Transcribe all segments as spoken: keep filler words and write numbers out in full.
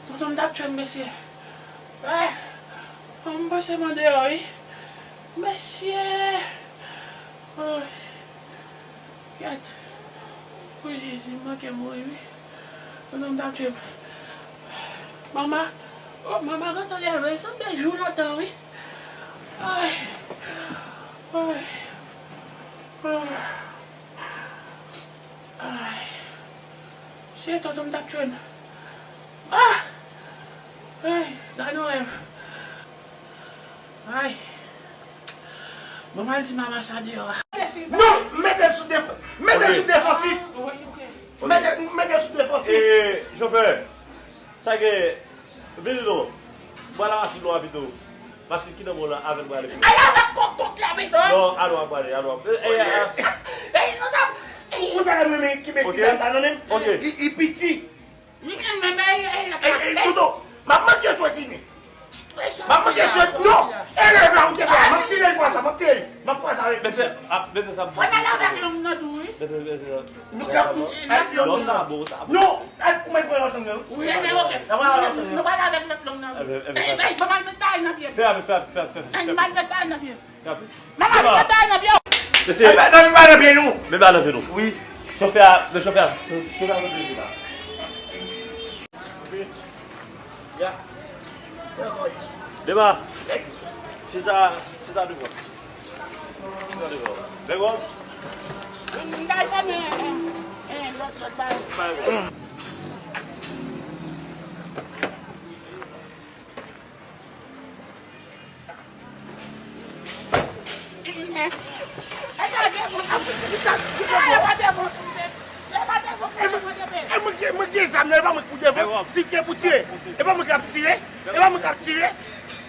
Tonton m t ap tchwe m, mesye. Ay, m panse m andeyò, wi. Mesye! Ay, gad. O Jezi, m manke mouri, wi. Tonton m t ap tchwe m. Mama, o, mama gentan leve, sanble jou lontan, wi. Ay, ay, ay. Ay. Se tonton m t ap tchwe m. Ah! Ay, gade yon rèv. Ay. Bon, m al di mama sa deyò a. Non, mete l sou def-, mete l sou defansif. Mete, mete l sou defansif. E, chofè, sa gen, vini non. Bwè la machin nou a pito. Machin ki nan men w lan avè l bwè ale pito. Al avèk kòk kòk la pito. Non, al w ap bwè ale, al w ap. E, e, e, e, nou t ap. Ou, ou sa renmen men ki betiz sa nan men m? Ok. Li, li piti. Li renmen men, e, e, Ey, ey, Toto, m ap manke jwe tini. M ap manke jwe, non. E, lè la ou te fè, m ap tire l konsa, m ap tire l. M ap konsa avèk. Mete, ap, mete sa. Fò n al avèk lang nan tou, wi. Mete, mete sa. Nou ka pou, ak yon non, sa bon, sa bon. Non, ak kouman pou yon lang nan. Wi, men ok. Nou pral avèk lòt lang nan. Ey, ey, ban m al met bagay nan pye m. Fè, fè, fè, fè, fè. Ey, m al met bagay nan pye m. Mama, met bagay nan pye w. Mesye, men bagay nan pye nou. Men bagay nan pye nou. Wi. Chofè a, men chofè a, chofè a, chofè a, chofè a. Ya. Dema. Chita, chita devan. Chita devan. Bègòm. M ta fè men, eh, eh, lòt, lòt bagay. Bègòm. E mwen gen, mwen gen zam nan, e pa mwen k pou devan. Si gen pou tire, e pa mwen k ap tire. E pa mwen k ap tire.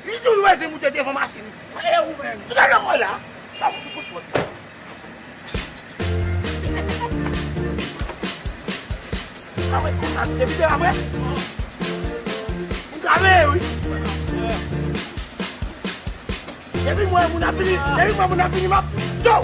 Li toujou ese moute devan machin. Gade mwen la. Depi devan mwen, m travay wi. Depi mwen moun ap vini, depi mwen moun ap vini, m ap yo.